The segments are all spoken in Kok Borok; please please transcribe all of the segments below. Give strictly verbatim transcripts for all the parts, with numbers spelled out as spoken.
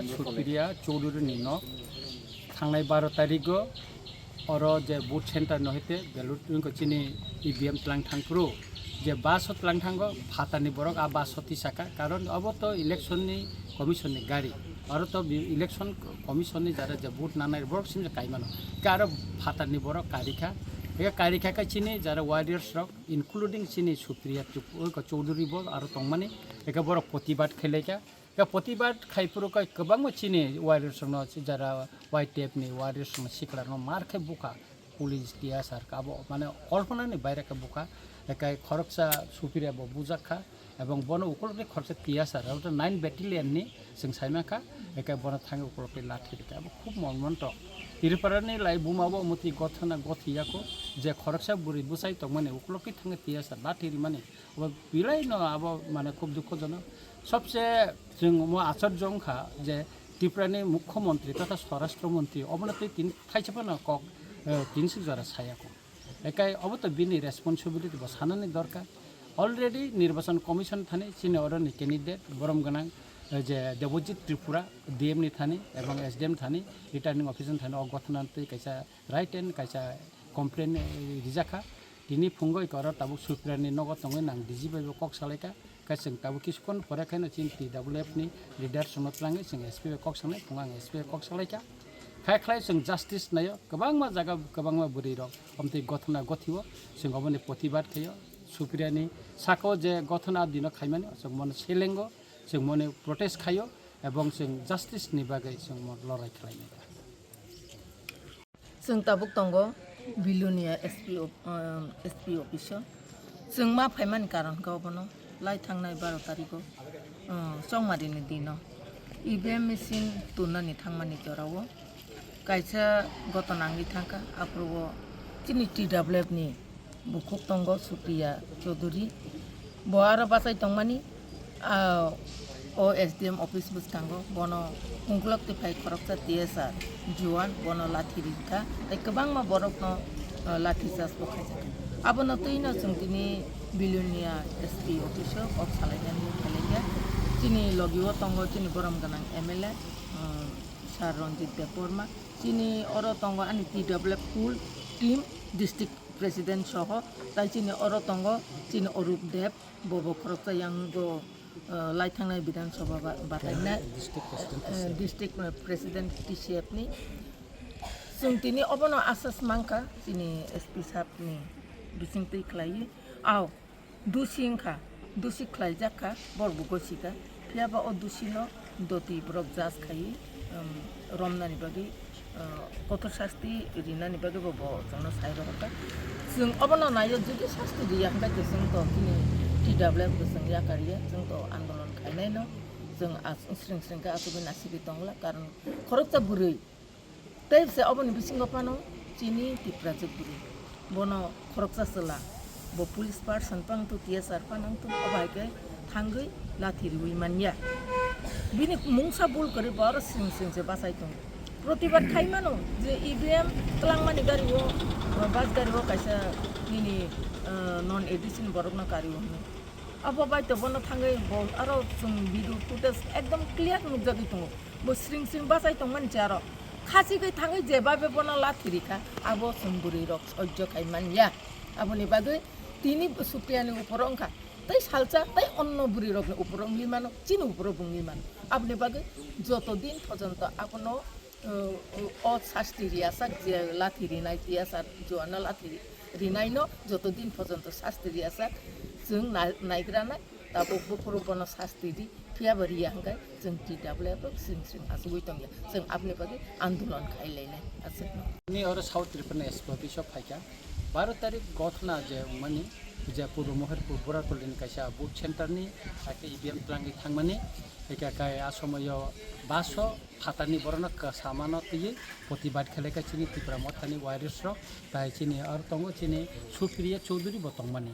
Supriya Chowdhury ni nok thangnai baro tarigo oro je vote center no hete ballot wngkha chini E V M tlang thang phuru je bus o tlang thango phatarni borok a bus o tisaka, karon obo to election ni commission ni gari, oro to bi-, election commission ni jara je vote nanai borok simja kaimano, ke aro phatarni borok karikha, eke karikha khe chini jara warriors rok including chini Supriya Trip-, Chowdhury bo aro tongmani, eke borok protibad khailaikha. Khe protibad khai phuru khe kwbangma chini warriors rokno, jara Y T F ni warriors rokno sikla rokno mar khe bukha, police, T S R khe abo mane kolpona ni baire khe bukha, khe khoroksa Supriya bo bujak kha, ebong bono ukulok ni khoroksa T S R, abo nine battalion ni chwng sai mankha, khe bono thangwi ukulok ni lathi rikha, abo khub monmonto. Tripura ni lai buma bo muti gothana gothi yako, je khoroksa bwrwi bwsai tongmani ukulok ni thangwi T S R lathi rimani, abo belai no abo mane khub dukhojonok. Sobse chwng omo achorjo wngkha je Tripura ni Mukhyamantri totha Swarashtra Mantri obono twi tin thaisa phano kok, eh, tin suk jora saya kho. Ekai obo to bini responsibility bo sanani dorkar. Already Nirbachan Commission thani chini oroni candidate borom gwnang, eh, je Debojit Tripura D M ni thani ebong S D M thani, returning officer thani o gothana twi kaisa written kaisa complaint, eh, rijakha. Tini phungo oro tabuk Supriya ni nogo tongwi nang D G bai bo kok salaikha. Khe chwng tabuk kisukon pore khaino chini T W F ni leader sono twlangwi chwng S P bai kok sanai, phungo ang S P bai kok salaikha. Khai khlai chwng justice naio, kwbangma jaga kwbangma bwrwi rok omtwi gothana gothio, chwng oboni protibad khaio. Supriya ni sako je gothana dino khaimani chwng mono selengo, chwng mono protest khaio, ebong chwng justice ni bagwi chwng mono lorai khlainai. Chwng tabuk tongo Bilonia S P o-, um, S P office o. Chwng ma phaimani karon khe obono lai thangnai baro tarikh o, um, chongmari ni dino E V M machine turnani thangmani jora o kaisa goto nangwi thangkha, aphuru o chini T W F ni bukhuk tongo Supriya Chowdhury. Bo aro bachai tongmani, ah, o S D M office bwskango bono kungkulok twi phai khoroksa T S R juan bono lathi rikha tei kwbangma borokno, ah, lathi charge bo khaijak. Abono twino chwng tini Bilonia S P office o kok salainani phailaikha. Chini logi o tongo chini borom gwnang M L A, ah, Sir Ranjit Debbarma. Chini oro tongo ani T W F full team, district president soho, tai chini oro tongo chini Orup Deb, bo bo khoroksa yang go, eh, lai thangnai Bidhan Sabha ba-, batainai, district president, eh, T C F. District, eh, president T C F ni. Chwng tini obono asas mankha, chini S P sahab ni bising twi khlaiwi. Ao, dusi wngkha, dusi khlaijak kha, borok bo gosi kha. Phiya ba o dusi no doti borok judge khai, um, romnani bagwi, uh, kotor sasti rinani bagwi bo, bo chwngno sai rohorkha. Chwng obono naio, jodi sasti riya hwnkhe chwng to chini T W F bo chwng yakar ya, chwng to andolon khainai no, chwng as-, sring sring khe asugwi nasigi tongla, karon khoroksa bwrwi. Tei se oboni bisingo phano chini Tiprajwk bwrwi. Bono khoroksa chwla. Bo police person phano wngthu, T S R phano wngthu, obo hai khe thangwi lathi riwi manya. Bini mungsa bul kwrwi bo aro sring sring se bachai tongo. Protibad khai mano je E V M twlangmani gari o, bus gari o kaisa nini, eh, non A D C ni borokno kari o hwnwi. Abo bai to bono thangwi bo aro chwng video footage ekdom clear nukjagwi tongo. Bo sring sring bachai tongmani se aro. Khachigwi thangwi je babe bono lathi rikha, abo chwng bwrwi rok sojjo khai manya. Aboni bagwi tini Supriya ni uporo wngkha. Tei salsa, tei onno bwrwi rokni uporo wngwi mano, chini uporo bo wngwi mano. Aboni bagwi joto din porjonto abono, uh, o sasti riyasak je lathi rinai, tiyasa juana lathi rinai no joto din porjonto sasti riyasak chwng nai-, naigrana. Tabuk buphuru bono sasti di, phiya bo riya hwnkhe chwng T W F rok sring sring achugwi tongya. Chwng aboni bagwi andolon khai lainai aswkno. Ni oro South Tripura ni S P office o phaikha. Baro tarik gothna je wngmani, je Purbo Mohirpur Boratoli ni kaisa booth center ni, hakhe E V M twlangwi thangmani, hakhe kai a somoyo bus o phatarni borokno kwsamano twiwi protibad khlaikha chini Tipra Mothani warriors rok, tai chini aro tongo chini Supriya Chowdhury bo tongmani.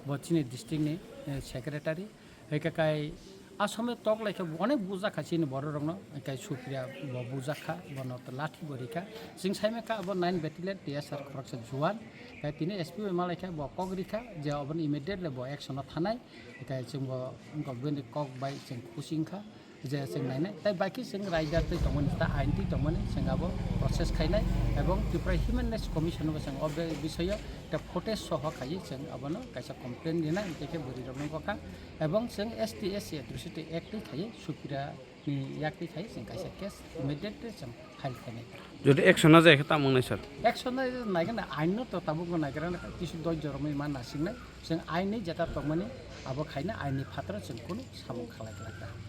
Bo chini district ni, eh, secretary. Hwnkhe kai a somoy tok lai khe onek bujak kha chini borok rokno, hwnkhe Supriya bo bujak kha, bono to lathi bo rikha. Chwng sai mankha abo nine battalion T S R khoroksa juan. Hwnkhe tini S P bai malai khe bo kok rikha je obono immediately bo action o thanai. Hwnkhe chwng bo wngkha bini kok bai chwng khusi wngkha. Je chwng nainai, tei baki chwng raida twi tongmani, ta ain twi tongmani, chwng abo process khainai, ebong Tripura Human Rights Commission bo chwng o be-, bisoyo ta footage soho khaiwi chwng abono kaisa complaint rinai, hwnkhe bwrwi rokno kokha, ebong chwng S T S C Atrocity Act twi khaiwi Supriya ni yak twi khaiwi chwng kaisa case immediately chwng file khainai. Jodi action na jaya khe tamo wngnai sir? Action na naikhe na ain no to tabuk no naikhe na kisu doi joromwi ma nasingnai, chwng ain ni jeta tongmani abo khaina ain ni phataro chwng kunu samung khalai khlai kha.